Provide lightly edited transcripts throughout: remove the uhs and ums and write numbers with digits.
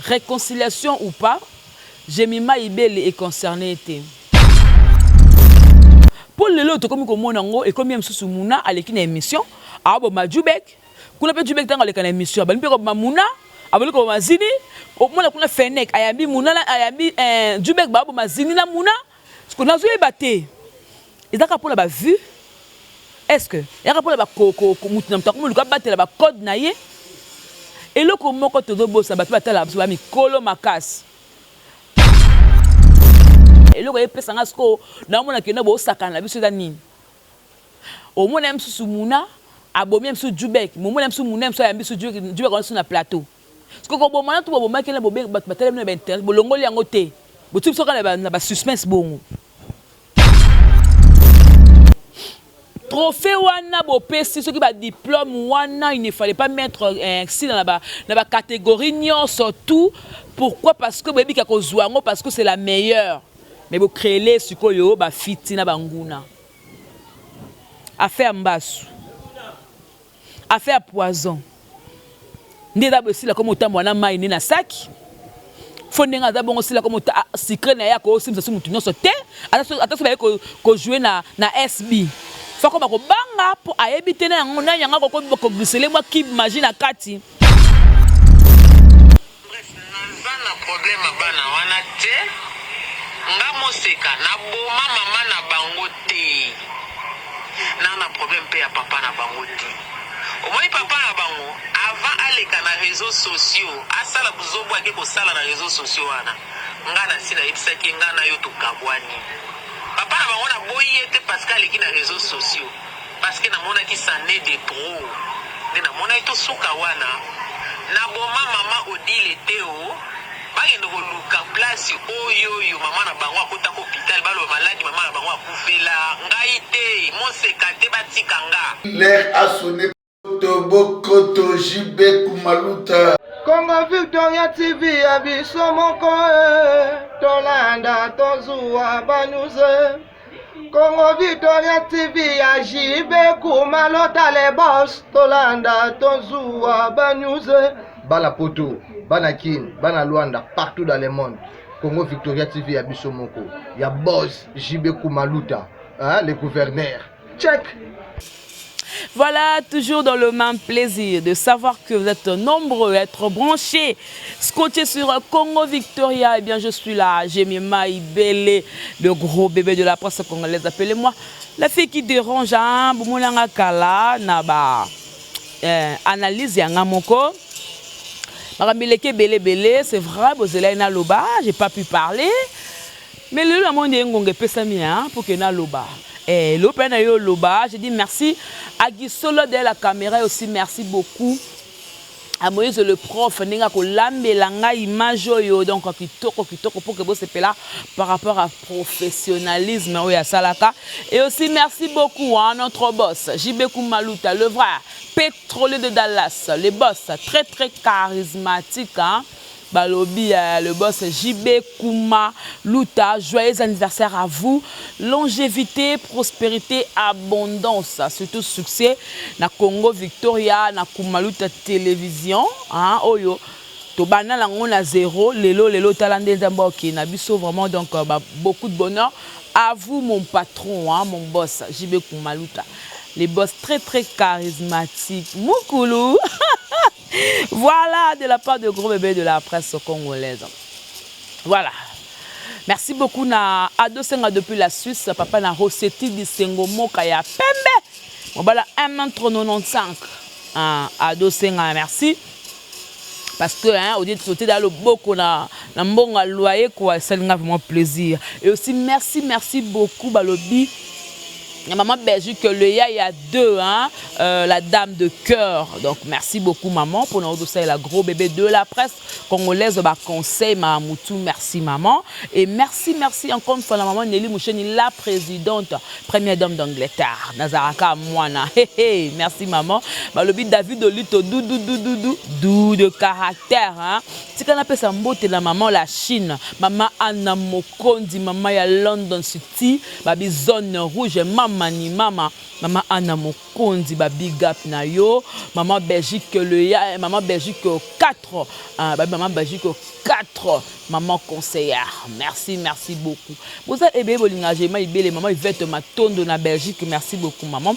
Réconciliation ou pas, Jemima Ibele est concernée te. Mpo lelo tokomi komona yango ekomi ya mosusu Muna aleki na émission aoboma Jubek kuna mpe Jubek ntango aleka na émission abandi mpe koboma Muna abandi koboma Zini omona kuna Fenek ayambi Muna ayambi eh, Jubek baoboma Zini na Muna siko nazoyeba te ezaka mpona ba vue est ce que eyaka mpona motu na moto akomi luka abatela ba code na ye eloko moko tozobosa bato batalaka biso ba mikolo makasi eloko epesa nga sikoyo naomona kende bosakana na biso eza nini omona ye mosusu muna abomi ye mosusu jubek momona ye mosusu muna ye mosusu ayambi mosusu jubek wana mosusu na plateau sikoyo kobomana to bobomaki na bato batelemi na bainternet bolongoli yango te botii biso kaka na basuspense bongo trophée wana bopesi soki badiplôme wana il ne fallait pas mettre eh, sila na ba, na bacatégorie nyonso tout. Pourquoi? Parce que boyebi ka kozwa yango parce que c'est la meilleure, mais bocréele sikoyo bafiti na banguna. Affaire mbasu, affaire poison nde eza bosila komi otambola na mai nde na saki fo ndenge aza bongo sila komi secret na ye akosimisa so motu nyonso te ata so baye kojouer na SB fo akoma kobanga mpo ayebi te na yango nani yango akoki koglisser mwa cube Maggi na kati. Bref, naza na problème ya bana wana te. Nga moseka naboma mama na bango te, na problème mpe ya papa na bango te. Omoni papa na bango avant aleka na réseaux sociaux asala buzobo ake kosala na réseaux sociaux wana, nga na si nayebisaki ye nga na yo tokabwani. Papa na bango naboyi ye te parce que aleki na réseaux sociaux, parce que namonaki ça n'est de trop nde namonaki tosuka wana. Naboma mama Odile te o bakende koluka place oyo oyo mama na bango akotaka hôpital, baloba maladi mama na bango akufela ngai te, moseka te, batika nga. L'air a sonné. Bokoto JB Kumaluta. Congo Victoria TV ya biso moko e, tolanda tozuwa banews. Congo Victoria TV ya JB Kumalota le boss, tolanda tozuwa banews. Bana Poto, bana Kin, bana Luanda, partout dans le monde. Congo Victoria TV ya biso moko ya boss JB Kumaluta, hein, le gouverneur. Check. Voilà, toujours dans le même plaisir de savoir que vous êtes nombreux à être branchés, scotchés sur Congo Victoria. Eh bien, je suis là, j'ai mis Maïbele, le gros bébé de la presse congolaise. Appelez-moi la fille qui dérange, hein, bomonanga kala, na ba analyse ya nga moko. Makambo eleki ebele ebele, c'est vrai, bozela naloba, j'ai pas pu parler. Mais lelo namoni ndenge ngonga epesami hein, pour que naloba. Eh, lelo mpe na yo loba, je dis merci à Gisolo derrière la caméra et aussi merci beaucoup à Moïse le prof ndenge akolambela ngai image oyo donc kitoko kitoko pour que bosepela par rapport à professionnalisme oyo asalaka. Et aussi merci beaucoup à notre boss JB Kumaluta, le vrai pétrolier de Dallas, le boss très très charismatique, hein. Balobi, le boss JB Kuma Luta, joyeux anniversaire à vous. Longévité, prospérité, abondance, surtout succès na Congo Victoria, na Kumaluta Télévision, hein, oyo tobanda nango na zéro, lelo lelo tala nde Nzambe okei na biso vraiment donc bah, beaucoup de bonheur à vous mon patron, hein, mon boss JB Kumaluta. Les boss très très charismatiques. Mukulu. Voilà, de la part de gros bébé de la presse congolaise. Voilà. Merci beaucoup na Ado Senga depuis la Suisse, papa na Rossetti di Sengo Moka ya Pembe. Voilà 1m95. Ah, Ado Senga, merci. Parce que hein, au lieu de sauter dans le boko na mbongo loyer quoi, ça m'a vraiment plaisir. Et aussi merci, merci beaucoup balobi. La maman Belgique, le ya, il y a deux, hein, la dame de cœur. Donc, merci beaucoup, maman, pour nous ça, la gros bébé de la presse congolaise. Bah, conseil, Mamoutou, merci, maman. Et merci, merci encore une fois, la maman Nelly Moucheni, la présidente, première dame d'Angleterre. Nazaraka Mwana. Hey, hey, merci, maman. Balobi David Olito, doudou, doudou, doudou, doux de caractère, hein. Tika na pesa mbote la maman la Chine, maman Anna Mokondi, maman ya London City, babi zone rouge, maman. Mama ni mama, mama Anna Mokonzi, ba big up na yo, maman Belgique le ya, maman Belgique 4, hein, ba maman Belgique 4, maman conseillère. Merci, merci beaucoup. Boza ebele bolinga Jema Ibele, maman Yvette Matondo na Belgique, merci beaucoup maman.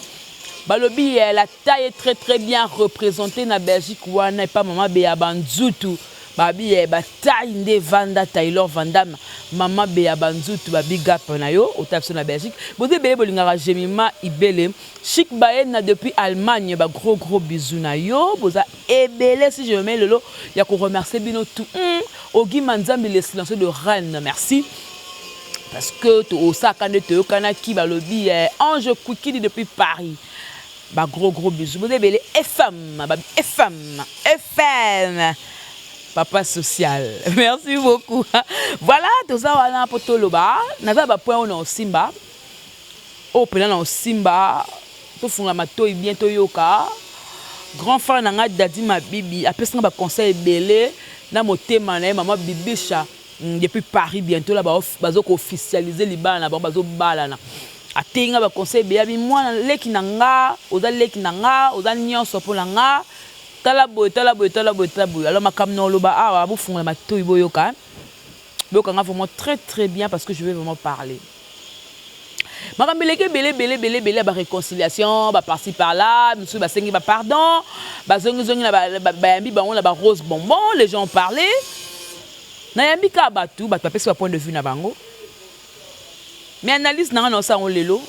Balobi eh, la taille est très très bien représentée na Belgique wana epa maman Bea Banzutu. Babi eh, ba taille nde vanda Taylor Van Damme, maman Bea Banzutu ba big up na yo ota biso na Belgique. Boza ebele bolingaka Jemima Ibele, Chic Baena depuis Allemagne ba gros gros bisous na yo. Boza ebele si je me mets lelo ya ko remercier bino tout. Ogi Manzambi le silencieux de Rennes, merci. Parce que to osaka nde toyokanaki balobi eh, Ange Kwikidi depuis Paris. Ba gros gros bisous. Boza ebele FM, ba FM, FM. Papa social. Merci beaucoup. Voilà, toza wana po toloba. Naza ba point oyo na osimba. Oyo pena na osimba. Tofungola matoyi bien toyoka. Grand frère na nga Daddy Mabibi apesi nga ba conseil ebele na motema na ye maman Bibisha depuis Paris bientôt là bazo ko officialiser libala na bango bazo balana. Ateyi nga ba conseil ebele abi mwana leki na nga oza leki na nga oza nionso po na nga tala boye tala boye tala boye tala boye alors makambo na oloba awa bofungola matoyi boyoka boyoka nga vraiment très très bien parce que je vais vraiment parler. Makambo eleki ebele ebele ebele ebele ya ba reconciliation ba par ci par là misusu basengi ba pardon bazongi zongi na bayambi bango na ba rose bonbon les gens ont parlé nayambi kaka batu batu bapesi ba point de vue na bango mais analyse na nga na osala yango lelo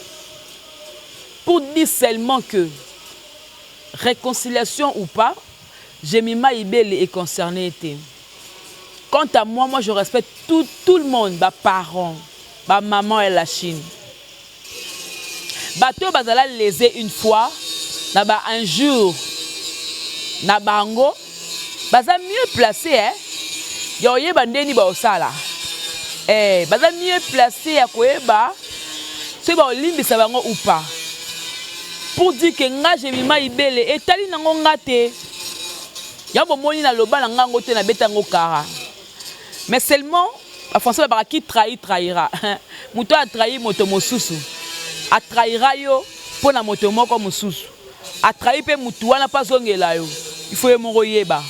pour dire seulement que réconciliation ou pas Jemima Ibele est concernée te. Quant à moi, moi je respecte tout, tout le monde, ba parents, ba maman et la Chine. Bato bazala lésé une fois, na ba un jour, na bango, baza mieux placé, hein. Ya oyeba ndeni ba osala. Eh, baza mieux placé ya koyeba soki ba olimbisa bango ou pas. Pour dire que nga Jemima Ibele etali nango nga te. Yango bomoni na loba na nga ngo te na beta ngo kara. Mais seulement ba français balobaka qui trahit trahira. Moto a trahir moto mosusu a trahira yo mpo na moto moko mosusu. A trahir mpe motu wana mpo azongela yo. Il faut ye moko oyeba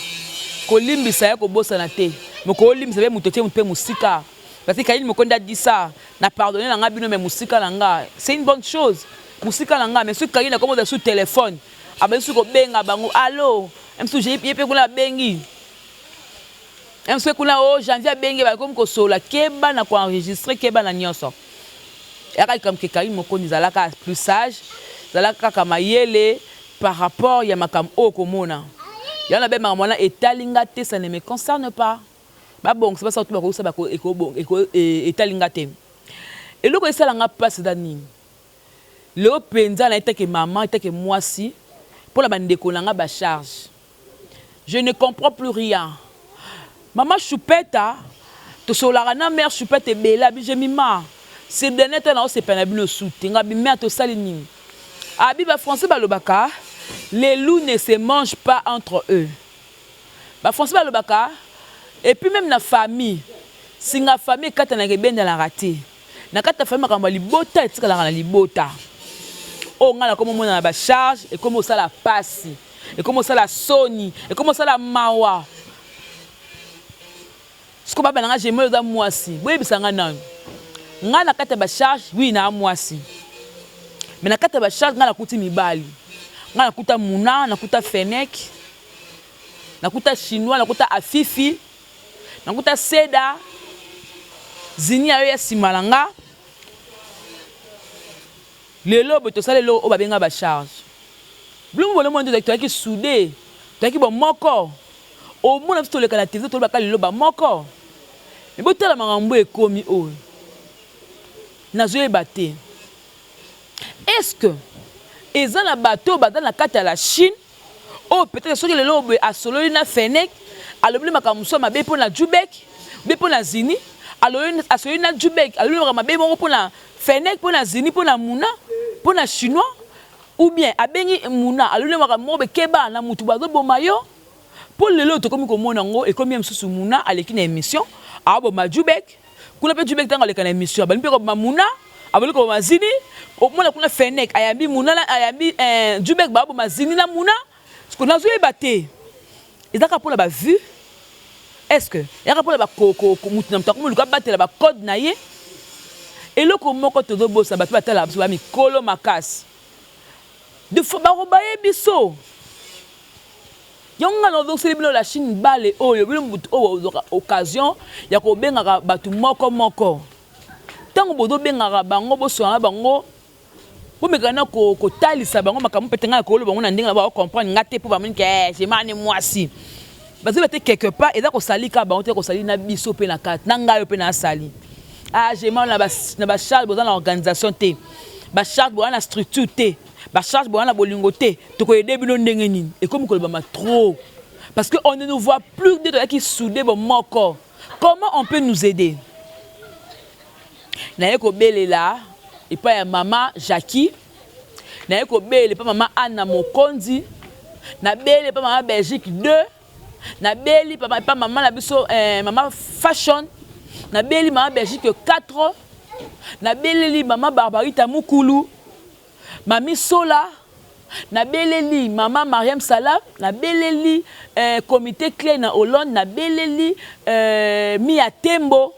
kolimbisa ye kobosana te. Mais kolimbisa mpe moto otie moto mpe mosika. Parce que Carine Mokonde a dit ça, na pardonner na nga bino mais mosika na nga. C'est une bonne chose. Mosika na nga mais soki Carine akomi kozala sur téléphone abandi soki kobenga bango allo msusu ye mpe kuna abengi msusu kuna o oh, janvier abengi bakomi kosolola keba na koenregistre keba na nyonso yaka likambo ke Carine Mokonzi zalaka plus sage zalaka kaka mayele par rapport ya makambo oyo komona yango nabe makambo wana etali nga te ça ne me concerne pas babongisa basala to bakoyisa etali nga te eloko esala nga mpasi eza nini Lelo penza na etake maman etake mwasi pona ba ndeko na nga ba charge je ne comprends plus rien maman choupette tosololaka na mère choupette ebele abi jemima ces dernier temps nao sepela na bino su te nga bi mère tosali nini abi ba français balobaka les loups ne se mangent pas entre eux ba français balobaka et puis meme na famille singa famille ekatanaka ebendanaka te Na kati ya famille makambo ya libota etikalaka na libota. Oyo ngai nakomi omona na ba charge ekomi osala pasi, ekomi osala soni, ekomi osala mawa. Sikoyo baba na ngai Jemel oza mwasi, boyebisa ngai nanu. Ngai na kati ya ba charge, oui naa mwasi. Mais na kati ya ba charge ngai nakuti mibali. Ngai nakuta Muna, nakuta Fenech, nakuta Chinois, nakuta Afifi. Nakuta Seda, Zini ayo ya sima na nga. Lelo boye tosala eloko oyo babenga ba charge. Biloko bolo mona tozalaki soude, tozalaki bomoko. Omona biso toleka na television tolobaka lelo bamoko. Mais botala makambo ekomi oyo. Nazoyeba te. Est-ce que eza na bato oyo baza na kati ya la Chine oyo peut-être soki lelo boye asololi na Fenech alobeli makambo mosusu ya mabe mpo na Jubek mpe mpo na Zini, asololi na Jubek alobeli makambo mabe moko mpo na Fenech, mpo na Zini, mpo na Muna, mpo na Chinois, ou bien abengi Muna alobeli makambo moko boye keba na mutu bazoboma yo. Mpo lelo oyo tokomi komona yango ekomi ye mosusu Muna aleki na emission aoboma Jubek, kuna mpe Jubek ntango aleka na emission abandi mpe koboma Muna, abandi koboma Zini. Omona kuna Fenech ayambi Muna na ayambi eh, Djubek baboma Zini na Muna. Siko nazoyeba te. Eza kaka mpona ba vues? Est-ce que yaka mpona ba ko ko mutu na mutu akomi luka batela ba code na ye? Eloko moko tozobosa bato batalaka biso ba mikolo makasi. De fois bakobaye biso. Yango nga nazongiseli bino la Chine bale oyo bino mutu oyo ozwaka occasion ya kobengaka bato moko moko. Ntango bozobengaka bango boswana na bango bomeka na kotalisa bango makambo pete ngai nakoloba bango na ndenge na bango comprendre nga te mpo bamoni ke eh, jema ne mwasi bazoba te quelque part eza kosali kaka bango te kosali na biso mpe na kati na ngai mpe nasali ah jema na bacharge boza na organisation te bacharge boza na structure te bacharge boza na bolingo te tokoyede bino ndenge nini ekomi kolobama trop parce que on ne nous voit plus nde toyaki soude bomoko. Comment on peut nous aider? Naye kobelela epai ya mama Jackie, naye kobelela epai mama Anna Mokonzi, nabeli epai mama Belgique 2, nabeli epai mama na biso eh, mama Fashion, nabeli mama Belgique 4, nabeleli mama Barbarita Mukulu. Mami Sola, nabeleli mama Mariam Salam, nabeleli eh, comité clé na Hollande, nabeleli eh, Mia Tembo,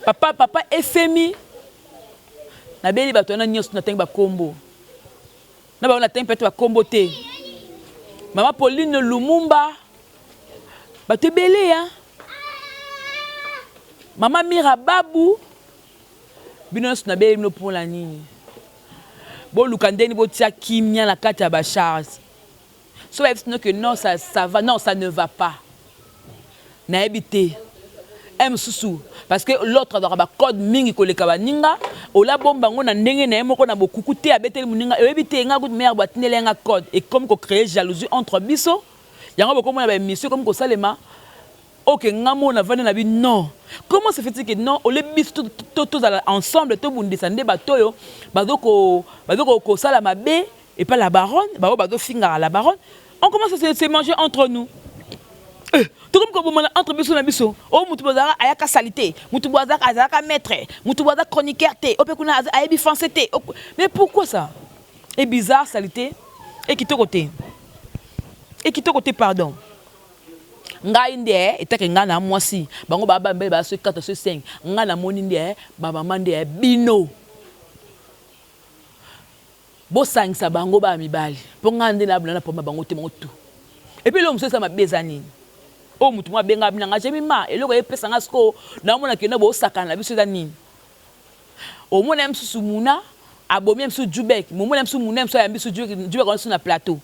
papa papa Efemi, nabeleli bato wana nyonso natangi bakombo na bango natangi peut-être bakombo te, mama Pauline Lumumba, bato ebele ya mama Mira Babu. Bino nyonso nabeleli bino mpo na nini? Boluka ndeni botia kimia na kati ya ba charge. So bayebisi bino que non ça, ça va, non ça ne va pas. Nayebi te. Un mosusu parce que l'autre azwaka ba code mingi koleka baninga, ola bomba yango na ndenge na ye moko na bokuku te abeteli moninga oyebi te nga kutu mère batindeli nga code ekomi ko créer jalousie entre biso. Yango bokomona ba émission ekomi kosalema. Ok nga moko na vandi na bi non comment se fait-il que non ole biso tozala ensemble tobundisa nde bato oyo bazo ko bazo kosala mabe epa la baronne baoyo bazofingaka la baronne on commence à se, se manger entre nous. Eh, tokomi kobomana entre biso na biso oyo motu bozalaka ayaka salite motu bo azalaka azalaka maître motu bo aza chroniqueur te oyo mpe kuna ayebi français te. Mais pourquoi ça est bizarre salite e kitoko te e kitoko te pardon. Ngai nde eh, etake ngai na mwasi bango ba ba mibali ba soki 4 soki 5 ngai na moni nde eh, ba mama nde eh, bino bosangisa bango ba mibali po ngai nde na na problème bango te bango tout. Et puis eloko mosusu eza mabe eza nini oyo motu moko abenga bina ngai jemima eloko epesa ngai sikoyo naomona kenda bosakana na biso eza nini omona ye mosusu muna abomi ye mosusu jubek momona ye mosusu muna ye mosusu ayambi mosusu jubek wana mosusu na plateau.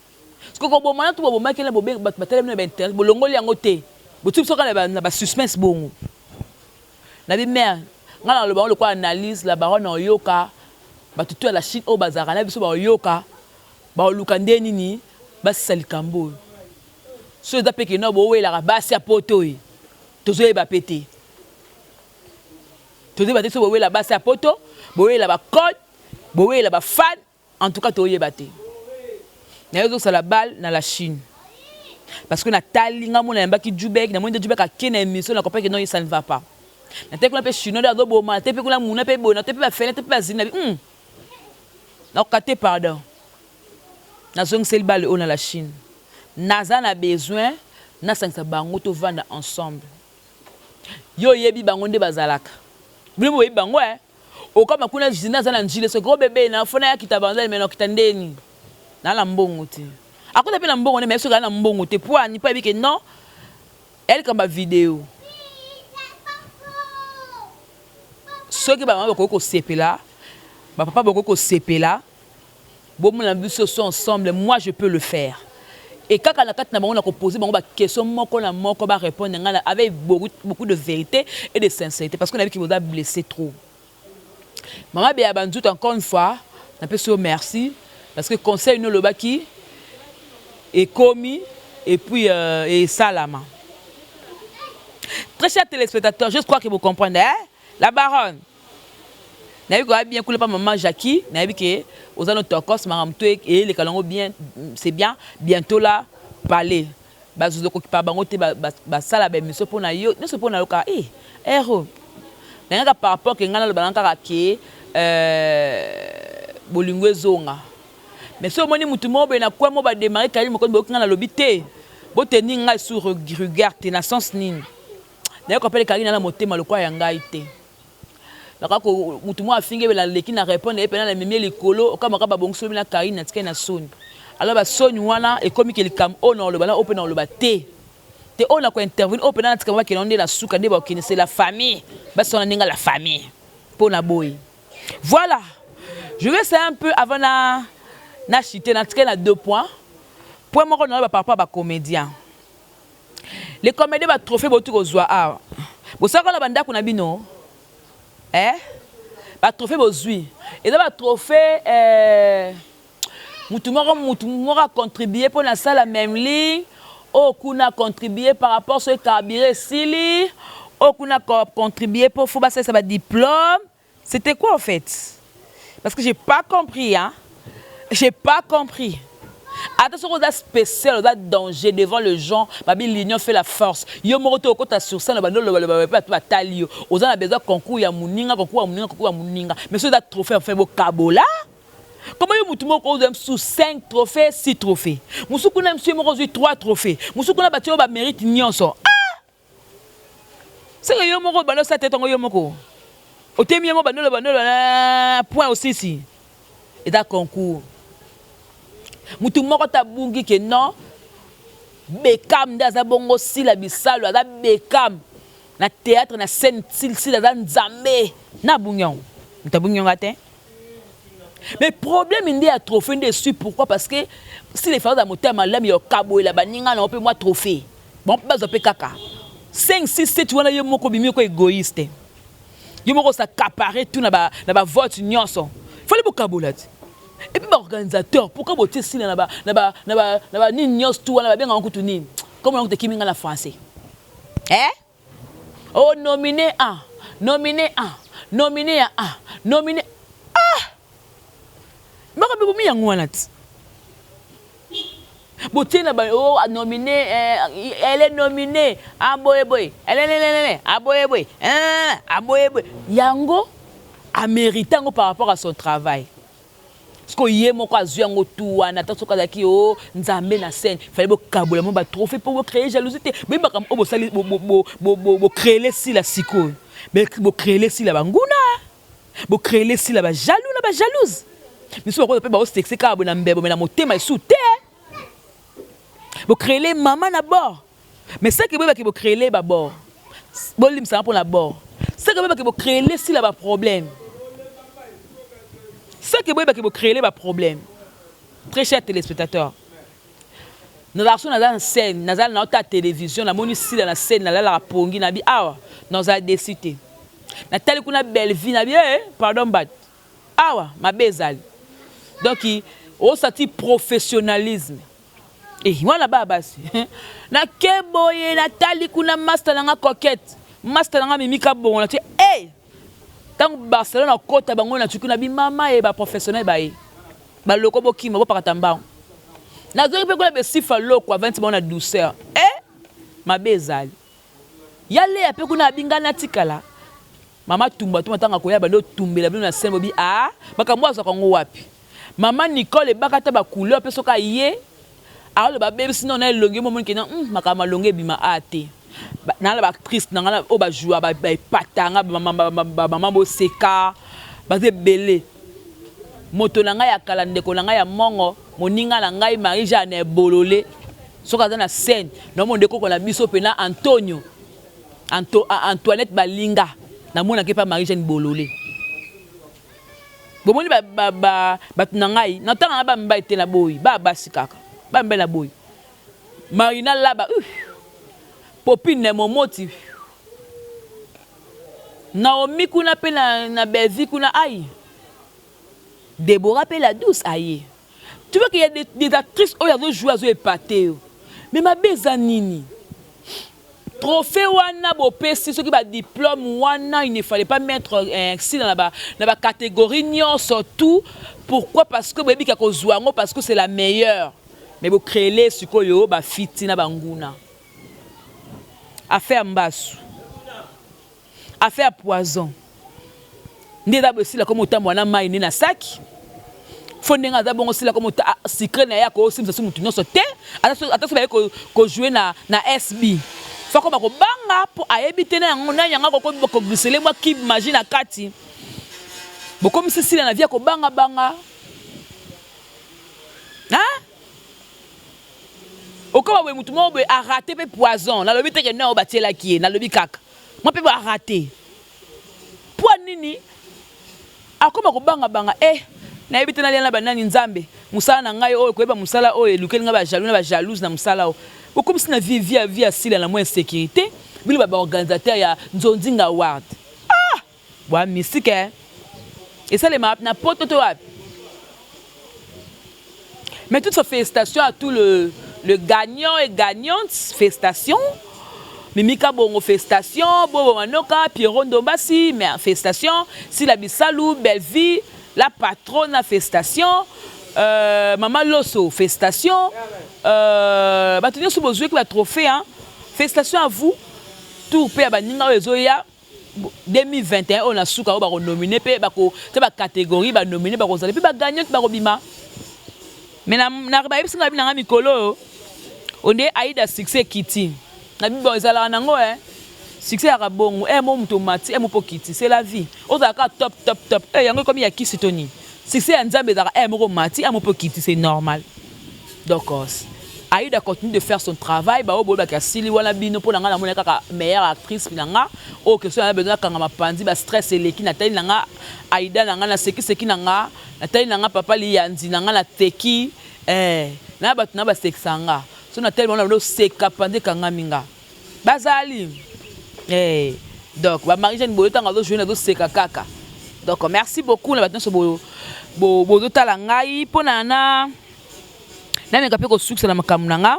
Sikoyo koboma na tu bobomaki na bobengi bato batelemi na ba internet bolongoli yango te botie biso kaka na ba suspense bongo na bi mère nga na loba yango lokola analyse la baronne oyoka bato tu ya la Chine oyo bazalaka na biso baoyoka baoluka nde nini basisa likambo oyo so eza mpe keno bowelaka basi ya poto oyo tozoyeba mpe te tozoyeba te so bowela basi ya poto bowela ba code bowela ba fan. En tout cas toyeba te. Naye ozosala balle na la Chine. Parce que natali nga mona yambaki Djubek, namoni nde Djubek ake na émission na comprendre que non ça ne va pas. Natali kuna pe chinois nde azoboma, natali pe kuna muna pe boye, natali pe ba fene, natali pe ba zini na bi hum. Nakoka te pardon. Nazongiseli balle oyo na la Chine. Naza na besoin nasangisa bango tovanda ensemble. Yo oyebi bango nde bazalaka. Bino boyebi bango eh. Okama kuna Gisina aza na ndjili soki o bebe na fona ya kita bandal mais na kita ndeni na na mbongo te akota pe na mbongo ne mais soki na mbongo te poa ni pa yebi ke non elle kamba video soki ba mama bakoki kosepela ba papa bakoki kosepela Bomona biso so ensemble moi je peux le faire et kaka na kati na bango nako poser bango ba question moko na moko ba repondre nga avec beaucoup, beaucoup de vérité et de sincérité parce que nayebi ke boza blessé trop. Mama Bea Banzutu encore une fois napesi yo merci parce que conseil no olobaki ekomi et puis euh, esalama. Très chers téléspectateurs, je crois que vous comprenez, hein? La baronne Nayebi koya bien kuna pa maman Jackie, nayebi ke oza no tokos makambo to eleka nango bien, c'est bien, bientôt là palais bazozo kokipa bango te basala ba émission pona yo nyonso pona yo kaka eh ero nangaka par rapport ke ngai naloba nanga kaka ke. Euh, bolingo ezonga. Mais soki omoni mutu moko boye na coin moko ba demarrer Carine Mokonzi boyoki nga nalobi te. Bo tenir ngai sous rigueur te na sens nini? Naye ko appeler Carine na motema lokola ya ngai te. Naka ko mutu moko afingi ye naleki na repondre ye pena na memi ye likolo okamwaka ba bongisi lobi na Carine natikali na soni. Alors ba soni wana ekomi ke likambo oyo nakoloba na oyo pe nakoloba te. Te oyo nako intervenir oyo pena natika bango bakende nde na suka nde bakokende c'est la famille baswana ndenge la famille po na boyi. Voilà je vais essayer un peu avant na na chuter na tikali na deux points. Point moko naloba par rapport ya ba comediens. Les comediens ba trophées bowuti kozua awa bosalaka na ba ndaku na bino? Eh ba trophées bozui eza ba trophées eh mutu moko mutu moko a contribuer pona sala memling oyo kuna a contribuer par rapport soki carburant esili oyo kuna a contribuer po faut basalisa ba diplome C'etait quoi au fait? Parce que j'ai pas compris hein. J'ai pas compris. Ata soki oza special oza danger devant le gens babi l'union fait la force yo moko te okota sur scène obandi oloba loba pe bato batali yo oza na besoin concours ya muninga concours ya muninga concours ya muninga mais soki eza trophée enfin bokabola comment yo mutu moko ozwa mosusu 5 trophées 6 trophées mosusu kuna mosusu ye moko ozwi 3 trophées mosusu kuna batie yo ba mérite nyonso ah Seke yo moko obanda osala tete yango yo moko otemi yango obanda oloba oloba point osisi eza concours mutu moko te abungi ke non Beckham nde aza bongo Sila Bisalu aza Beckham na theatre na scène Sila aza nzambe na abungi yango mutu abungi yango te mais problème nde ya trophée nde esui pourquoi parce que Sila efaka aza motema malamu ya kokabolela baninga na yo mpe mwa trophée Bango pe bazwa pe kaka 5 6 7 wana yo moko obimi oko egoïste. Yo moko s'accaparer tout na ba na ba vote nyonso. Fallait bokabola ti. Et puis ba organisateur pourquoi botie sila na ba na ba na ba na ba nini nyonso tout wana ba benga kutu nini? Comme yango tekimi nga na français. Eh? Oh nominé A, nominé A, nominé ya A, nominé ah! Makambo ebomi yango wana ti. Botie na ba oh nomine eh, elle est nominee ah boye boye elelelele ah boye boye eh, ah boye boye yango a mérite yango par rapport à son travail siko ye moko azwi yango tu wana ata soki azalaki o oh, nzambe na scène fallait bokabola mo batrophée mpo bocreye jalousie te boyebi makambo oyo bosali bocreele sila sikoyo bocreele sila banguna Bo creele sila ba jaloux na ba jalouse. Misusu bakoza pe bao sexe kaka boye na mbebo mais na motema esu te. Bo creele mama na bord. Mais ce que boyeba ke bo creele ba bord. Bolimbisa nga pona bord. Ce que boyeba ke bo creele sila ba problème. Ce que boyeba ke bo creele ba problème. Très cher telespectateur. Nazalaka soki naza na scène, naza na ota television, namoni Sila na scène, nalalaka pongi, nabi awa nazala deçu te. Natali kuna Bellevue, nabi eh pardon mbadi. Awa mabe ezali. Donc osati professionnalisme. Eh wana ba basi. Na ke boye natali kuna master na nga coquette, master na nga Mimi Kabongo na tie eh tango Barcelone akota bango na tuki na bi mama ye ba professionnel ba ye. Ba loko bokima bopakata mbangu. Nazongi pe kuna besifa loko avandisi bango na douceur eh mabe ezali. Ya Lea pe kuna abi ngai natikala mama tumba tumba tango akoya abandi otumbela bino na scène bobi ah makambo oyo azwaka yango wapi? Mama Nicole ebakata ba couleur pe soki aye Aloba abebisi nao na elongi yo omoni ke non hum makambo malonga ebima awa te na na ba actrice na nga oyo ba joua ba epata nga ba maman boseka baza ebele moto na ngai ya kala ndeko na ngai ya mongo moninga na ngai Marie Jeanne bolole soki aza na scène na omona nde koko na biso pena Antonio Anto, Antoinette Balinga namonaki epa Marie Jeanne bolole Bomoni ba ba ba bato na ngai na tanga na ba mibali te na boyi ba basi kaka ba mibali na boyi Marina Laba uh Popine Momoti Naomi kuna pe na na Bellevue kuna aïe Deborah pe la douce aye Tu vois qu'il y a des, des actrices oyo azo jouer azo epate yo mais mabe eza nini Trophee wana bopesi soki ba diplome wana il ne fallait pas mettre eh, sila na ba na ba catégorie nyonso tout pourquoi parce que boyebi ka kozwa yango parce que c'est la meilleure mais bo créer sikoyo ba fiti na banguna affaire mbasu affaire poison. Nde eza boye sila komi otambola na mayi nde na saki fo ndenge aza bongo sila komi secret na ye akosimbisa su mutu nyonso te ata soki baye ko jouer na na SB fo akoma kobanga mpo ayebi te na yango nani yango akoki koglisele mwa cube magie na kati bokomisi sila na vie ya kobanga banga hein okoma boye mutu moko boye arate mpe poison nalobi te ke non batielaki ye nalobi kaka mwa mpe bo arate Pua nini akoma kobanga banga eh nayebi te nalia na ba nani nzambe musala na ngai oyo koyeba musala oyo elukeli ngai ba jaloux na ba jalouse na musala oyo bokomisi na vie vie vie ya sila na mwa insecurite bino ba organisateur ya nzonzinga award ah bwa mystique eh esalema na poto to wapi mais toutefois félicitations à tout le le gagnant et gagnante félicitations Mimi Kabongo félicitations Bobo Manoka Pierrot Ndombasi mais félicitations Sila Bisalu Bellevie la patronne félicitations euh, Maman Loso félicitations euh, bato nyonso bozwaki ba trophée hein félicitations à vous tour mpe ya baninga oyo ezoya 2021 oyo na suka oyo bako nomine pe bako tia ba categorie ba nomine bakozala pe ba gagnante bakobima mais na na bayebisi nga bina nga mikolo oyo onde Aida succès ekiti na bibo ezalaka nango eh succès yaka bongo eh mo moto omati eh mo po kiti c'est la vie ozala kaka top top top eh yango ekomi ya kisi to nini succès ya Nzambe ezalaka eh moko omati eh mo po kiti c'est normal donc Aïda continue de faire son travail ba oyo boyebaki asili wana bino mpo na nga namoni kaka meilleure actrice na nga oyo question na besoin nakanga mapanzi ba stress eleki natali na nga Aïda na nga naseki seki na nga natali na nga papa liyanzi na nga nateki eh na bato na basekisa nga so natali bango na bando seka panzi ekangami nga bazali eh donc ba Marie Jeanne boyo ntango azo jouer nazo seka kaka donc merci beaucoup na bato nyonso bozotala ngai mpo na na Nameka pe kosukisa na makambo na nga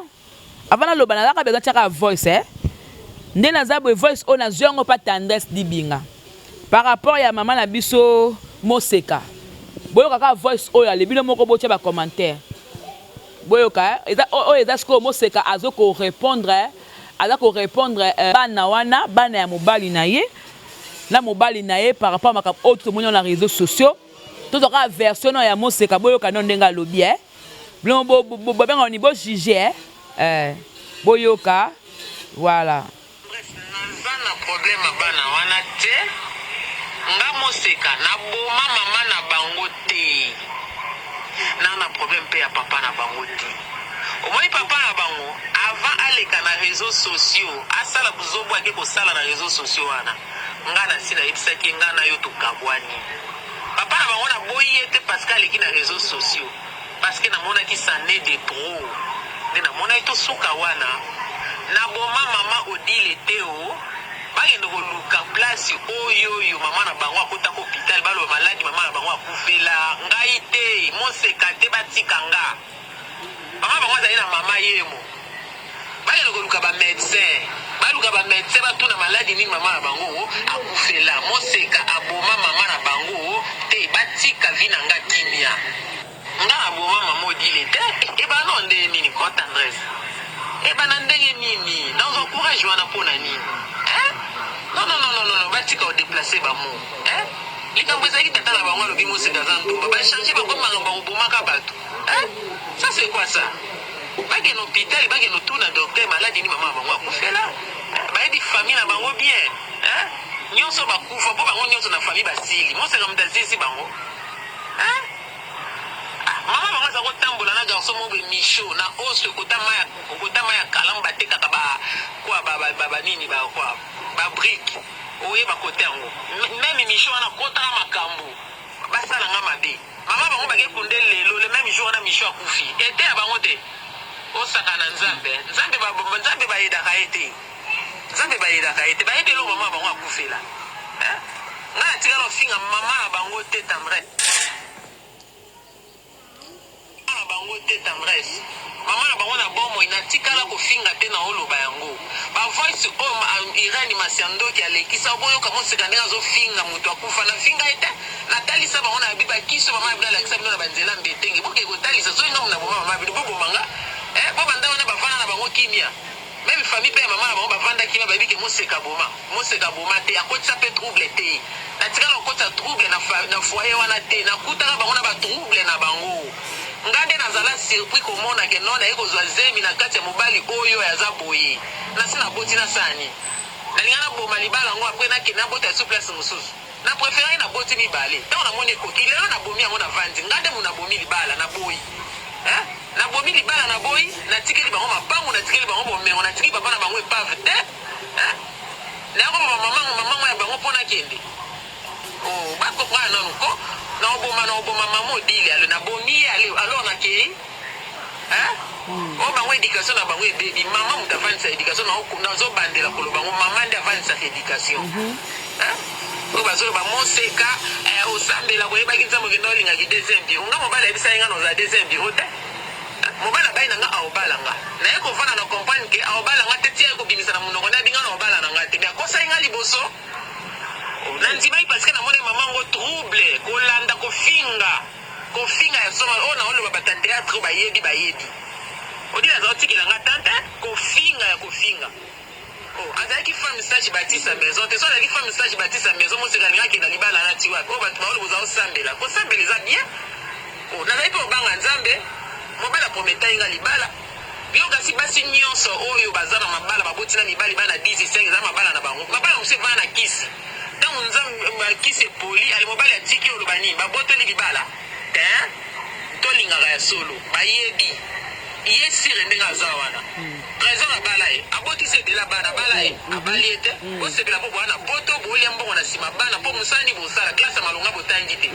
avant naloba nazalaka besoin tiaka voice eh nde naza boye voice oyo nazwi yango pa tendresse dibinga par rapport ya mama na biso moseka boyoka kaka voice oyo ale bino moko botia ba commentaire boyoka eh? eza oyo eza sikoyo moseka azo ko répondre aza ko répondre eh, bana wana bana ya mobali na ye na mobali na ye par rapport makambo oyo tomoni na réseaux sociaux Tozwa kaka version nao ya moseka boyoka nao ndenge alobi eh bino bo babengaka nini bo juge eh eh boyoka voilà. Bref naza na problème ya bana wana te nga moseka na boma mama na bango te na na problème pe ya papa na bango te omoni papa na bango avant aleka na reseaux sociaux asala buzobo ake kosala na reseaux sociaux wana Nga nasi nayebisaki ye nga na yo tokabwani papa na bango naboyi ye te parce que aleki na reseaux sociaux parce que namonaki ça n'est de trop nde namonaki tosuka wana na boma mama Odile teo bakende koluka place oyoyo mama na bango akotaka hopital baloba maladi mama na bango akufela ngai te moseka te batika nga Mama bango azali na mama yemo. Bakende koluka ba medecin. Baluka ba medecin batuna maladi nini mama na bango akufela. Moseka aboma mama na bango te. Batika vie na nga kimia. Nga naboma mama Odile te. Ebanda no ndenge nini ko tendresse? Ebanda ndenge nini? Nazwa courage wana pona nini? Hein? Non non non non non batika ko deplacer ba mots. Hein? Likambo ezalaki tata na bango alobi moseka aza ndumba. Ba changer bakomi makambo ya kobomaka bato. Hein? Ça c'est quoi ça? Bakende hôpital, bakende tuna docteur maladi ni mama bango akufela. Bayebi famille na bango bien. Hein? Nyonso bakufa po bango nyonso na famille basili. Moseka moto asilisi bango. Hein? Ah, mama bango aza kotambola na garçon moko boye Micho na oso ekota mai okota mai ya kalamu batekaka ba kwa ba ba ba, ba nini ba kwa ba brique oyeba kote yango meme Micho wana akotaka makambo basala nga mabe Maman bango bake kunde lelo le meme jour wana Michou akufi eteya bango te osakana na nzambe nzambe ba nzambe ba aidaka ye te nzambe ba aidaka ye te bayebi eloko maman bango akufela hein nga natikala ofinga maman na bango te tendresse na bango te tendresse Maman na bango na bomoi natikala kofinga te na oloba yango ba voice oyo Irène Masiandoki alekisa boyoka moseka ndenge azofinga mutu akufa nafinga ye te natalisa bango na ba kisi oyo mama na bino alakisa bino na ba nzela mbetenge boke kotalisa soki nga na boma mama bino boboma nga eh bo banda wana bavanda na bango kimia. Meme famille pe ya mama na bango bavandaki ba bayebi ke moseka aboma. Moseka aboma te, akotisa pe trouble te. Natikala kokotisa trouble na na foyer wana te. Nakutaka bango na ba trouble na bango. Nga nde nazala surpris komona ke non naye kozua zemi na kati ya mobali oyo aza boye. Nasi naboti nasala nini? Nalinga naboma libala yango après nakende nabota lisusu place mosusu. Na preferaki naboti mibale. Tango namoni ekoki lelo nabomi yango navandi. Nga nde mutu nabomi libala naboyi. Hein? Nabomi libala naboyi, natikeli bango mapangu, natikeli bango bomengo, natiki papa na bango epave te. Hein? Naya koboma mama mama ngo ya bango po nakende. Oh, ba comprendre nanu ko. Naoboma naoboma mama Odile ale nabomi ye ale alors nakei. Hein? Oyo bango education na bango ebebi. Mama moto avandisa education nazobandela koloba ngo mama nde avandisaka education. Hein? Oyo bazoloba moseka eh, osambela koyebaki nzambe okenda olingaki deuxième bureau. Nga mobali ayebisaki nga nozala deuxième bureau te. Mobali abayi na nga aobala nga. Naye kovanda na comprendre ke aobala nga te ti aye kobimisa na munoko naye abi nga na obala na nga te. Mais akosaki nga liboso. Na ndimaki parce que namoni maman ngo trouble kolanda kofinga. Kofinga ya solo oyo nao loba batu ya theatre oyo bayebi bayebi. Odile aza otikela nga temps te. Kofinga ya kofinga. Oh azalaki femme sage batisa maison te soki azalaki femme sage batisa maison moseka alingaki akenda libala wana ti wapi oyo batu baoloba oza osambela kosambela eza bien oh nazali pe obanga nzambe mobali aprometaki nga libala yo kasi basi nionso oyo baza na mabala baboti na mibali bana 10 5 eza mabala na bango mabala mosusu evanda na kisi ntango nzambe kisi epoli ale mobali atiki oloba nini babotoli libala te tolingaka ya solo bayebi ye sire ndenge aza wana Tresor abala ye abotisi ebele bana abala ye abali ye te bosepela mpo boya na poto bolia mbongo na nsima bana mpo mosala nini bosala classe ya malonga botangi te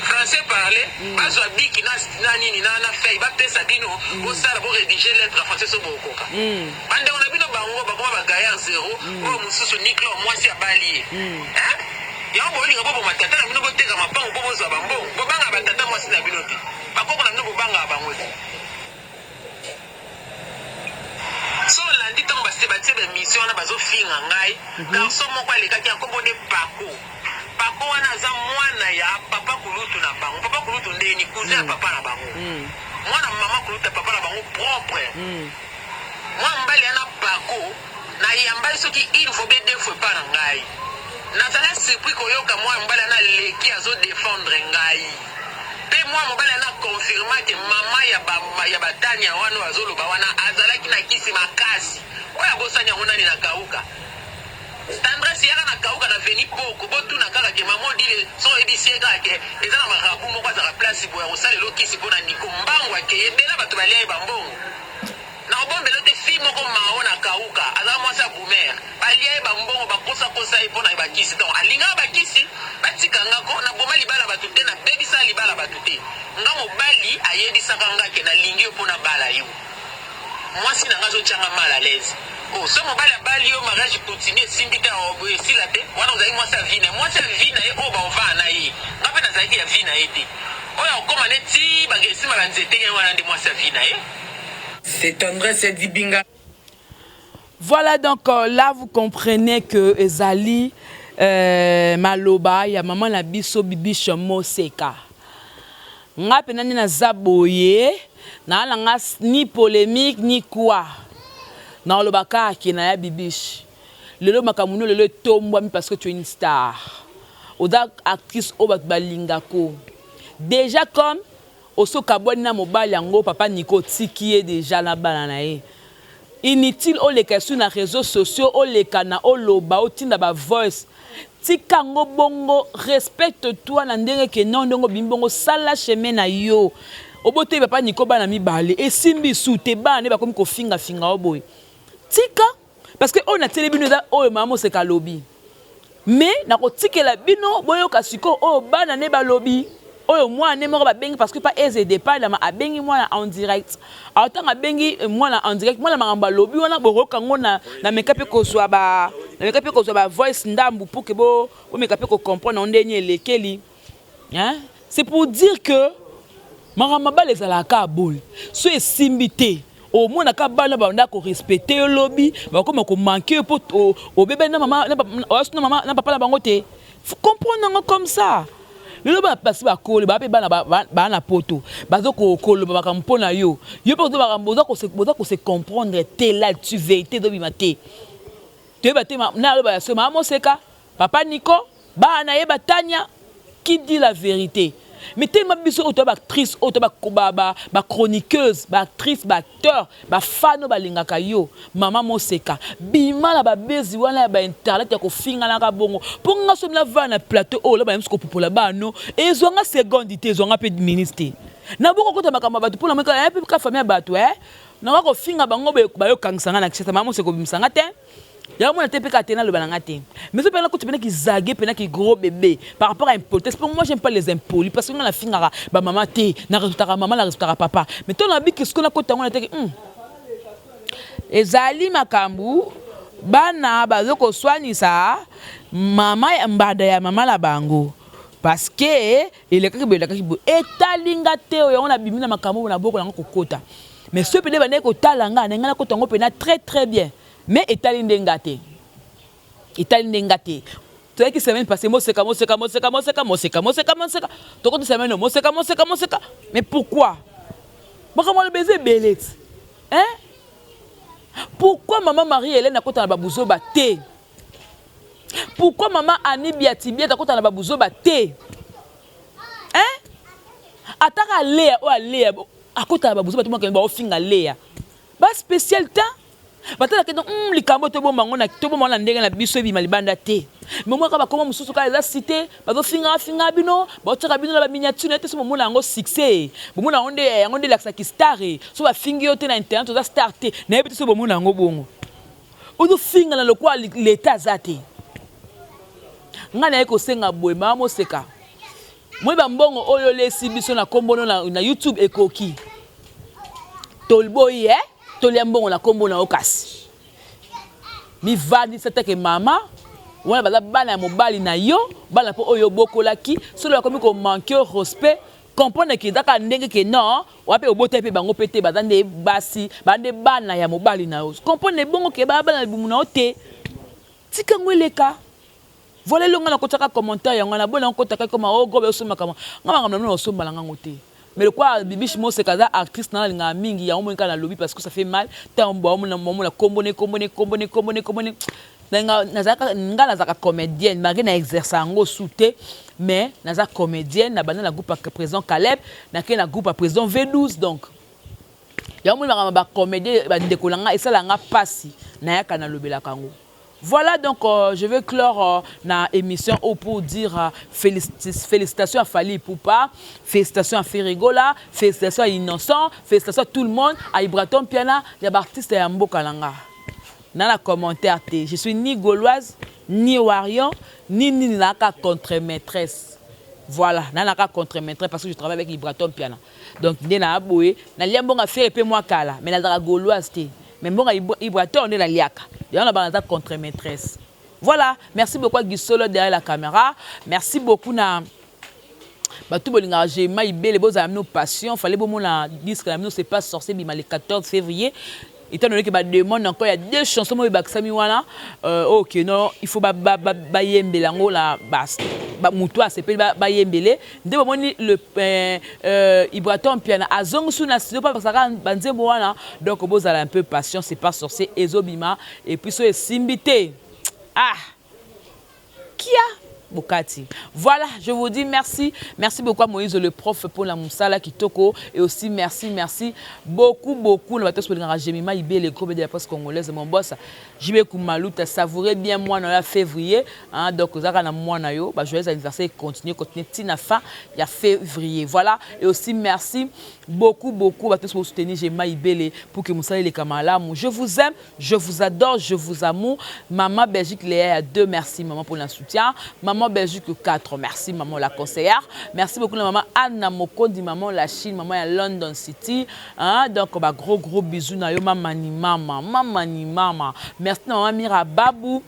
français parle bazwa biki na, na nini na, na feuille bapesa bino bosala borédige lettre ya français so bokoka bandeko na bino bango bakoma bagaillard zero oyo mosusu niklo mwasi abali ye yango bolinga boboma tata na bino boteka mapango mpo bozwa bambongo bobanga batata mwasi na bino te bakoko na bino bobangaka bango te. So olandi ntango basi batie ba emission wana bazofinga ngai mhm. garçon moko alekaki ya nkombo nde Paco. Paco wana aza mwana ya papa kulutu na bango. Papa kulutu ndeni cousin ya mm. papa na bango mm. mwana mama kulutu ya papa na bango propre mm. mwana mobali yana Paco nayambaki soki une fois be deux fois epa na ngai nazala surpris koyoka mwana mobali wana aleki azodefendre ngai Pe mwana mobali wana a confirma ke maman ya ba ya ba Tania wana oyo azoloba wana azalaki na kisi makasi. Oyo abosani yango nani na kauka? Tendresse yaka na kauka na veni poko botuna kaka ke maman Odile soki oyebisi ye kaka ke eza na marabout moko azalaka place boye akosalela yo kisi pona Nico mbangu akeye ebele batu balia ye ba mbongo. Nakobombela yo te fille moko mao na kauka azalaka mwasi ya boomer balia ye ba mbongo bakosa kosa ye pona ba kisi donc alingaka ba kisi batika nga ko na boma libala batu te na bebisa libala batu te nga mobali ayebisaka nga ke nalingi yo pona bala yo mwasi na nga azotia nga mal à l'aise oh so mobali abali yo mariage coutumier esimbi te esila te wana ozalaki mwasi ya vie na ye mwasi ya vie na ye oyo baovaa na ye nga mpe nazalaki ya vie na ye te oyo akokoma ne ti esimba ba nzete ye wana nde mwasi ya vie na ye. C'est tendresse dibinga. Voilà donc euh, là vous comprenez que ezali euh, maloba ya maman na biso Bibiche Moseka. Nga pena nde naza boye na na nga ni polemique ni quoi. Na oloba kaka ke na ya Bibiche. Lelo makambo no lelo etombwami parce que tu es une star. Oza actrice oyo bato balingako. Déjà comme Osi okabwani na mobali yango papa Nico otiki ye dejà na bana na ye inutile oleka lisusu na reseaux sociaux oleka na oloba otinda ba voice tika yango bongo respecte toi na ndenge ke non ndenge obimi bongo sala chemin na yo oboteli papa Nico bana mibale esimbi lisusu te bana nde bakomi kofinga finga yo boye tika Parce que oyo natieli bino eza oyo mama Moseka alobi. Mais nakotikela bino boyoka sikoyo oyo bana ne balobi. Oyo mwana ne moko babengi parce que pa Eze dependama abengi mwana en direct. Alors tango abengi mwana en direct, mwana makambo alobi wana bokoyoka yango na na meka pe kozwa ba na meka pe kozwa ba voice ndambu pour que bo bomeka pe ko comprendre yango ndenge nini elekeli. Hein? C'est pour dire que makambo mabala ezalaka kaka boye. So esimbi te, omona kaka bana banda ko respecter yo lobi, bakoma ko manquer yo po obebani na mama na mama na papa na bango te. Faut comprendre yango comme ça. Lelo bana basi bakoli, ba pe bana ba na poto, bazo ko koloba makambo mpo na yo. Yo pe ozo makambo boza ko se boza ko se comprendre te là dessus verite ezo bima te. Toyeba te na aloba ya solo mama Moseka, papa Nico, bana na ye ba Tania qui dit la verite? Mais tellement biso oyo toza ba actrice oyo toza ba ba ba chroniqueuse, ba actrice, ba acteur, ba fan oyo balingaka yo mama Moseka bima na ba bezi wana ya ba internet ya kofinganaka bongo po nga soki navanda na plateau oyo loba na kopupola bana no ezwa nga seconde te ezwa nga pe minute te naboyi kokota makambo ya bato po na moni kaka eh pe famille ya bato eh Nakoka kofinga bango boye bayokangisa nga na Kinshasa mama mose kobimisa nga te yango mona te pe kaka te naloba na nga te mais soki pena nakoti pena kizage pena ki gros bebe par rapport à impolitesse po moi j'aime pas les impolis parce que nga nafingaka ba mama te na respectaka mama na respectaka papa mais tango nabiki sikoyo nakota yango na teke hum ezali makambu bana bazo koswanisa mama ya mbada ya mama na bango parce que Elekaki boye elekaki boye etali nga te oyo yango nabimi na makambo oyo na boko na nga kokota mais soki pene bandaki kotala nga na ngai nakota yango pena très très bien mais etali nde nga te etali nde nga te toyaki semaine passée moseka moseka moseka moseka moseka moseka moseka tokoti semaine oyo moseka moseka moseka mais pourquoi makambo aloba eza ebele ti hein pourquoi maman Marie Helène akota na babuzoba te Pourquoi maman Annie Biati Biati akota na ba buzoba te? Hein? Ataka Lea oyo Lea akota na ba buzoba te mwa ba ofinga Lea. Ba spécial temps. Batala ke donc hum likambo tobomba ngo na tobomba na ndenge na biso ebima libanda te. Mais moi ka bakoma mususu ka eza cité, bazo finga finga bino, baotiaka bino na ba miniature na te so bomona yango succès. Bomona yango nde yango nde elakisaki star. So bafingi yo te na internet oza star te. Nayebi te so bomona yango bongo. Ozo fingana lokola l'etat aza te. Nga naye kosenga boye mama moseka moi ba mbongo oyo olesi biso na kombo no na, na YouTube ekoki tolboyi eh tolia mbongo na kombo na yo kasi mivandisa take mama wana baza bana ya mobali na yo bana mpo oyo obokolaki solo bakomi ko manque respect Comprendre que eza kaka ndenge que non wana pe obotaki pe bango pe te baza nde basi baza nde bana ya mobali na yo comprendre bongo que baza bana libumu na yo te tika yango eleka voilà eloko nga nakotiaka commentaire yango wana bona okotaka ekoma oh gobe osomba makambo nga makambo na bino osomba na ngango te mais lokola Bibiche Moseka aza actrice na nalingaka mingi yango moni kaka nalobi parce que ça fait mal ntango baomona momona kombo ne kombo ne kombo ne kombo ne kombo ne nga nazalaka nga nazalaka comedienne malgré na exerce yango su te mais naza comedienne na banda na groupe ya président Caleb nake na groupe ya président V12 donc yango moni makambo ba comédien bandeko na nga esala nga pasi nayaka nalobelaka yango Voilà donc euh, je vais clore euh, na émission au pour dire euh, félicitations à Fally Ipupa, félicitations à Ferrigola, félicitations à Innocent, félicitations à tout le monde, à Ibraton Piana, ya ba artiste ya mboka nanga. Na na commentaire te, je suis ni gauloise, ni warrior, ni nini naka contre maîtresse. Voilà, na naka contre maîtresse parce que je travaille avec Ibraton Piana. Donc nde na boye, na lia mbongo Ferre pe mwa kala, mais nazaka gauloise te. Mais mbongo Ibrator nde naliaka. Yango na bana naza contre maîtresse. Voilà, merci beaucoup à Gisolo derrière la caméra. Merci beaucoup na bato bolingaka Jema Ibele bozala bino passion, fallait bomona disque na bino c'est pas sorcier bima le 14 février. Étant donné que ba demande encore il y a deux chansons moyo bakisami wana euh, ok non il faut ba ba ba bayembela yango na ba ba mutu asepeli ba bayembele nde bomoni le euh, euh, Ibrator Mpiana azongisi na studio pa basaka banzembo wana donc bozala un peu patient c'est pas sorcier ezobima et puis so esimbi te ah kia bokati voilà je vous dis merci merci beaucoup à Moïse le prof pour la musala kitoko et aussi merci merci beaucoup beaucoup na bato bolingaka Jemima Ibele groupe de la presse congolaise mon boss JB Kumaluta savourez bien mwana ya février hein, donc ozaka na mwana yo ba joyeux anniversaire continue continue tina fin ya février voilà et aussi merci beaucoup beaucoup bato nyonso bosoutenir Jemima Ibele pour que mosala eleka malamu je vous aime je vous adore je vous amour maman Belgique Léa ya 2 merci maman pour le soutien maman Belgique 4 merci maman la conseillère merci beaucoup na maman Anna Mokondi maman la Chine maman ya London City hein, donc ba gros gros bisous na yo mama ni mama mama ni mama merci na maman Mira Babu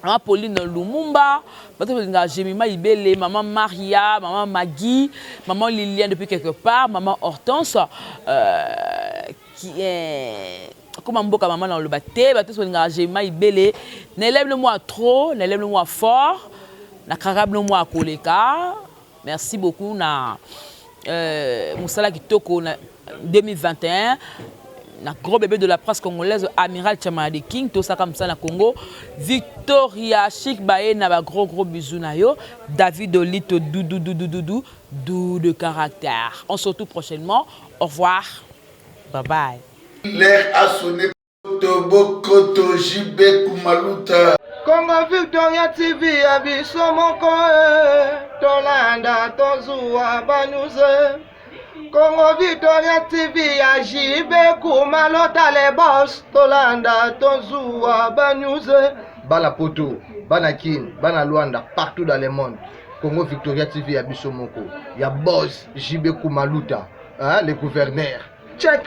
Maman Pauline Lumumba, bato balingaka Jemima Ibele, maman Maria, maman Maggie, maman Liliane depuis quelque part, maman Hortense, euh, qui est koma mboka maman na oloba te, bato balingaka Jemima Ibele, na élève le moi trop, na élève le moi fort, na karab le moi koleka. Merci beaucoup na mosala kitoko na 2021 na gros bébé de la presse congolaise, Amiral Chamana de King. Tosaka mosala na Congo Victoria. Chic Baye na ba gros gros bisous na yo. David Olito, doudou doudou doudou doux de caractère. On se retrouve prochainement. Au revoir, bye bye. L'air a sonné. Tobokoto JB Kumaluta. Congo Victoria TV ya biso moko eh, tolanda tozuwa ba news. Congo Victoria TV ya JB Kumalota le boss, tolanda tozuwa ba news. Bana Poto, bana Kin, bana Luanda, partout dans le monde. Congo Victoria TV ya biso moko ya boss JB Kumaluta, hein, le gouverneur. Check.